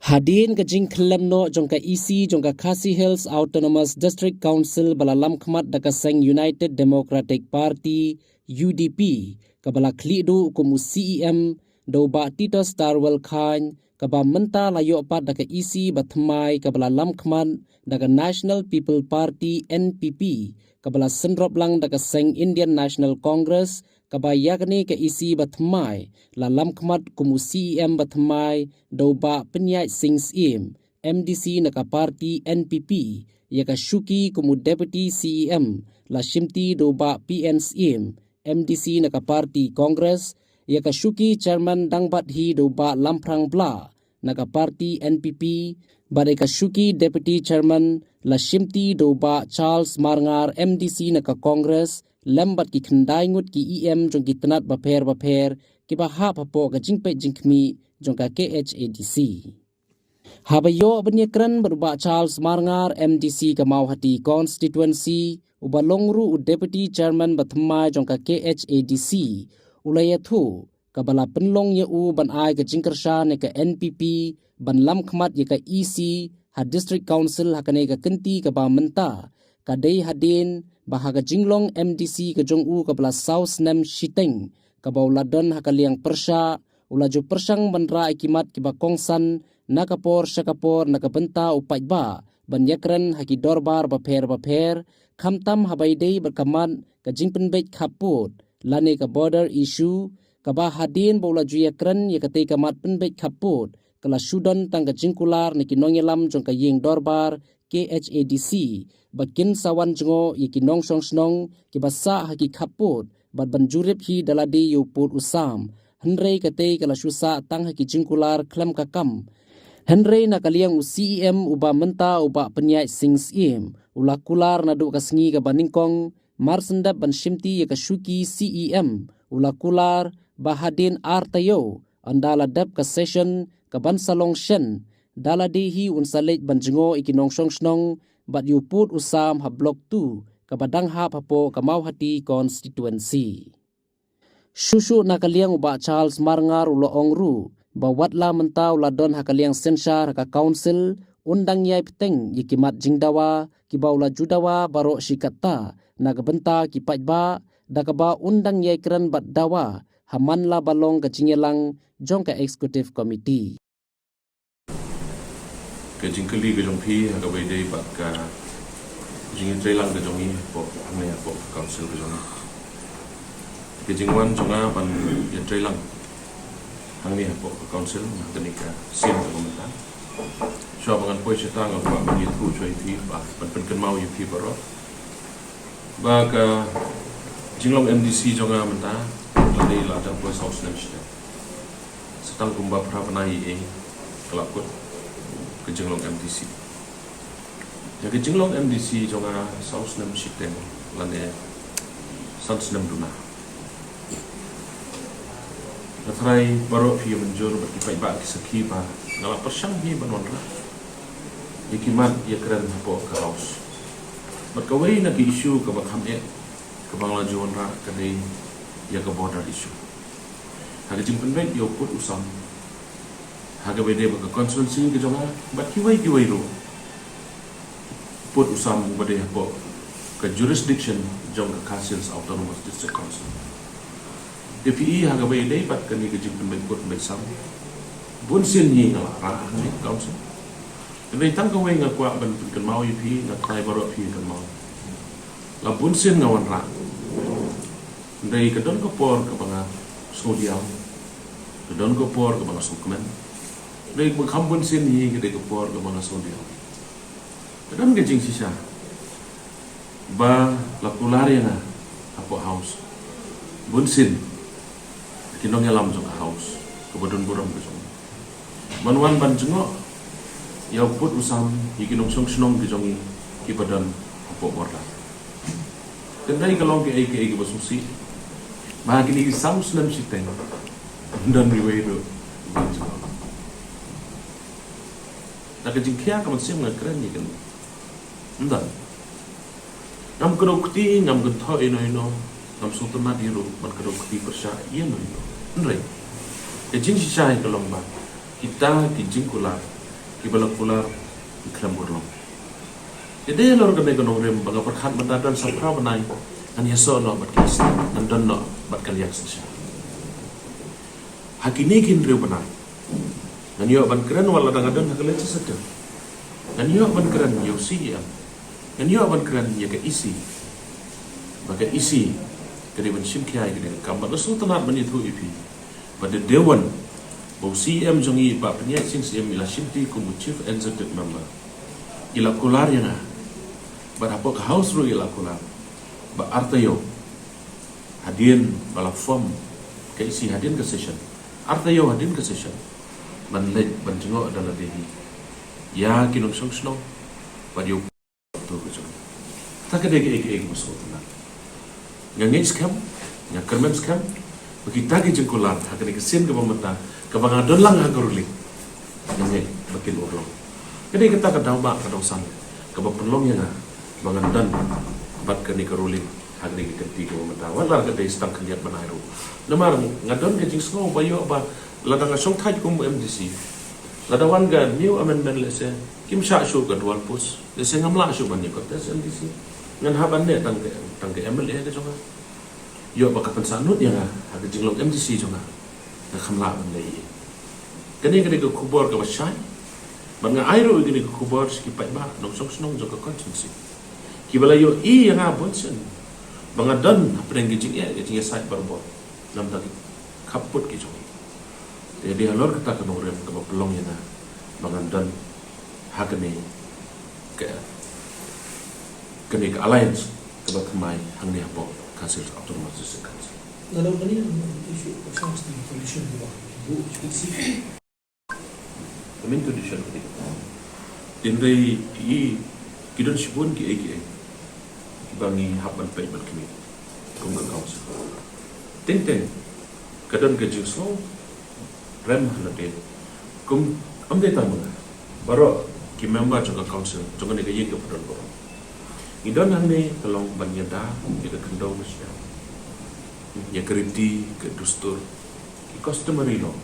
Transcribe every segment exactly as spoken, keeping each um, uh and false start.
Hadien ka jingkhyllem noh jong ka E C jong ka Khasi Hills Autonomous District Council ba la lamkhmat da ka seng United Democratic Party, U D P, kaba la khlieh duh kum u C E M da u Bah Titus Tarwel Chyne, kaba mynta la ïoh pat da ka E C bathymmai kaba la lamkhmat da ka National People Party, N P P, kaba la synrop lang da ka seng Indian National Congress, kaba ïa kane ka E C bathymmai la lamkhmat kum u C E M bathymmai da u Bah Pynïaid Sing Syiem, M D C na ka party N P P, ïa ka shuki kum u Deputy C E M la shimti da u Bah P N Syiem, M D C na ka party Congress, ïa ka shuki chairman dang bat hi da u Bah Lamphrang Blah na ka party N P P, bad ïa ka shuki deputy chairman la shimti da u Bah Charles Marngar, M D C na ka Congress, lem bad ki khyndai ngut ki E M jong ki tnat bapher bapher kiba hap hapoh ka jingpeit jingkhmih jong ka K H A D C. Haba ïoh ban ïakren bad u Bah Charles Marngar, M D C ka Mawhati Constituency, uba long ruh u Deputy Chairman bathymmai jong ka K H A D C, u la ïathuh kaba la pynlong ïa u ban ai ka jingkyrshan ïa ka N P P ban lamkhmat ïa ka E C ha District Council ha kane ka kynti kaba mynta, ka dei hadien ba ha ka jinglong M D C ka jong u kaba la saw snem shiteng, kaba u la don ha ka liang pyrshah, u la ju pyrshang ban rah ïa ki mat kiba kongsan na ka por sha ka por na ka bynta u paidbah ban ïakren ha ki dorbar bapher bapher, khamtam haba ïadei bad ka mat ka jingpynbeit khappud lane ka border issue, kaba hadien ba u la ju ïakren ïa katei ka mat pynbeit khappud, ka la shu don tang ka jingkular na ki nongïalam jong ka ïing dorbar K H A D C ba kin sa wan jngoh ïa ki nongshong shnong kiba sah ha ki khappud bad ban jurip hi da lade ïa u pud u sam. Hynrei katei ka la shu sah tang ha ki jingkular khlem ka kam. Hynrei na ka liang u C E M uba mynta u Bah Pynïaid Sing Syiem, u la kular naduh ka sngi kaba nyngkong, mar shen dep ban shimti ïa ka shuki C E M, u la kular ba hadien ar taïew, ynda la dep ka session kaban sa long shen, da lade hi un sa leit ban jngoh ïa ki nongshong shnong bad ïa u pud u sam ha Block two kaba dang hap hapoh ka Mawhati Constituency. Shuh shuh na ka liang u Bah Charles Marngar u la ong ruh ba wat la mynta u la don ha ka liang synshar ha ka Council, un dang ïai bteng ïa ki mat jingdawa kiba u la ju dawa baroh shi katta na ka bynta ki paidbah, da kaba un dang ïai kren bad dawa ha man la ba long ka jingïalang jong ka Executive Committee. Ka jingkylli ka jong phi ha kaba ïadei bad ka jingïatreilang ka jong ngi hapoh, hangne hapoh ka Council ka jong ngi. Ka jingwan jong nga ban ïatreilang hangne hapoh ka Council ha kane ka sien kaba mynta. Shuwa ba ngan poi shata nga kwah ban ïathuh shuwa ïa phi, ba ban pynkynmaw ïa phi baroh ba ka jinglong M D C jong nga mynta la dei la dang poi saw snem shiteng. Sa tang kumba phra bnai ïa ka la kut ka jinglong M D C. Ïa ka jinglong M D C jong nga saw snem shiteng lane san snem duna. Nga tharai baroh phi mynjur bad ki paidbah ki sakhi ba nga la pyrshang hi ban wanrah ïa ki mat ïakren hapoh ka House. Bad kawei na ki issue kaba kham eh kaba nga la ju wanrah ka dei ïa ka border issue. Ha ka jingpynbeit ïa u pud u sam ha kaba ïadei bad ka constituency ka jong nga bad kiwei kiwei ruh. Pud u sam uba dei hapoh ka jurisdiction jong ka Khasi Hills Autonomous District Council. Te phi i ha kaba ïadei bad kane ka jingpynbeit pud pynbeit sam, bun sien hi nga la rah hangne ha Council. Hynrei tang kawei nga kwah ban pynkynmaw ïa phi, nga tharai baroh phi kynmaw. La bun sien nga wanrah. Hynrei ka don ka por kaba nga sngewdiaw, ka don ka por kaba nga sngewkmen. Hynrei kaba kham bun sien hi ka dei ka por kaba nga sngewdiaw. Ka don ka jingshisha ba la kular ïa nga hapoh House. Bun sien ki nongïalam jong ka House, kaba don burom ka jong nga, ban wan ban jngoh ïa u pud u sam ïa ki nongshong shnong ki jong ngi kiba don hapoh border. Kan dei ka long kaei kaei kaba sngewsih ba kine ki saw snem shiteng don iwei ruh ban jngoh. Na ka jingkhia ka mynsiem nga kren ïa kane. Ym don. Ngam kdew kti, ngam kynthoh ïano ïano, ngam sngewtynnat ïa ruh ban kdew kti pyrshah ïano ïano. Hynrei ka jingshisha hi ka long ba kita ki jingkular Kiba la kular ki khlem urlong. Ïa dei halor kane ka nongrim ba nga pyrkhat mynta don sa phra bnai ngan ïasoh noh bad ka E C, ngan don noh bad ka liang synshar. Ha kine ki hynriew bnai ngan ïoh ban kren wat lada nga don ha ka legislature. Ngan ïoh ban kren ïa u C E M. Ngan ïoh ban kren ïa ka E C. Ba ka E C ka dei ban shim khia ïa kane ka kam bad nga sngewtynnat ban ïathuh ïa phi ba dei dei wan ba u C E M jong ngi, Bah Pynïaid Sing Syiem, i la shimti kum u Chief Executive Member. I la kular ïa nga bad hapoh ka House ruh i la kular ba artaïew hadien ba la form ka E C, hadien ka session, artaïew hadien ka session, ban leit ban jngoh da lade hi ïa ki nongshong shnong bad ïa u to ka jong. Ta ka dei kaei kaei kaba sngewtynnat. Nga ngeit skhem, nga kyrmen skhem ba kita ki jingkular ha kane ka sien kaba mynta kaba nga don lang ha ka ruling, nga ngeit ba kin urlong. Ka dei kata ka daw ba ka daw san kaba pynlong ïa nga ba ngan don bad kane ka ruling ha kane ka kynti kaba mynta, wat la ka dei stang khyndiat bnai ruh. Namar nga don ka jingsngew ba ïoh ba lada nga shong thait kum M D C, lada wan ka new amendment lehse kim shah shuh ka dual post, lehse ngam lah shuh ban ïa contest M D C. Ngan hap ban leh tang ka, tang ka M L A ka jong nga. Ïoh ba ka pynsahnud ïa nga ha ka jinglong M D C jong nga, nga kham lah ban leh ei ei. Kane ka dei ka khubor kaba shai bad nga ai ruh ïa kane ka khubor sha ki paidbah nongshong shnong jong ka constituency kiba la ïohi ïa nga bun sien ba nga don hapdeng ka jingeh ka jingïasaid barabor. Namar ki khappud ki jong ngi. Te dei halor kata ka nongrim kaba pynlong ïa nga ba ngan don ha kane ka, kane ka alliance kaba thymmai hangne hapoh Khasi Hills Autonomous District Council. Nga dang kane issue ka song state condition ba bu H P C. Ka main condition ka dei. Tynrai i ki don shibun kiei kiei kiba ngi hap ban peit ban khmih kum ka council. Teng teng ka don ka jingsngew rem ha lade kum ym dei tang ma nga, baroh ki member jong ka council jong kane ka ïing kaba don baroh. Ngi don hangne ka long ban ïada ïa ka khyndew ka shyiap, ïa ka riti ka dustur, ki customary law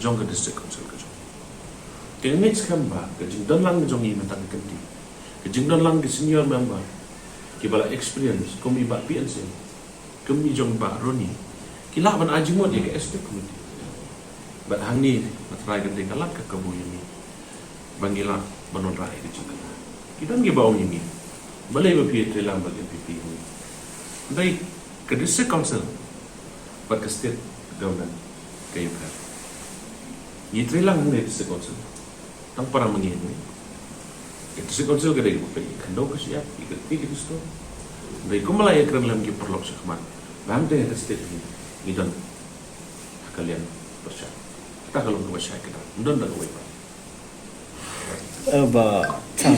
jong ka district council ka jong. Te nga ngeit skhem ba ka jingdon lang jong ngi mynta ka kynti, ka jingdon lang ki senior member kiba la experience kum i Bah P N Sing, kum i jong Bah Ronnie, ki lah ban ai jingmut ïa ka executive committee. Bad hangne nga trai ka dei ka lad ka kabu ïa ngi ba ngi lah ban wanrah ïa ka jingkyrkhu. Ki don kiba ong ïa ngi, balei ba phi trei lang bad N P P hangne? Hynrei ka district council bad ka state government ka ïapher. Ngi trei lang hangne district council, tang para ma ngi hangne. Ka district council ka dei kaba peit ïa ka khyndew ka shyiap, ïa ka riti ka dustur. Hynrei kumba la ïakren lem ki paralok shakhmat, ba hangta ha ka state ngi, ngi don ha ka liang pyrshah. Kata ka long kaba shai kata, ym don da kawei pat. Eh, Bah Cham,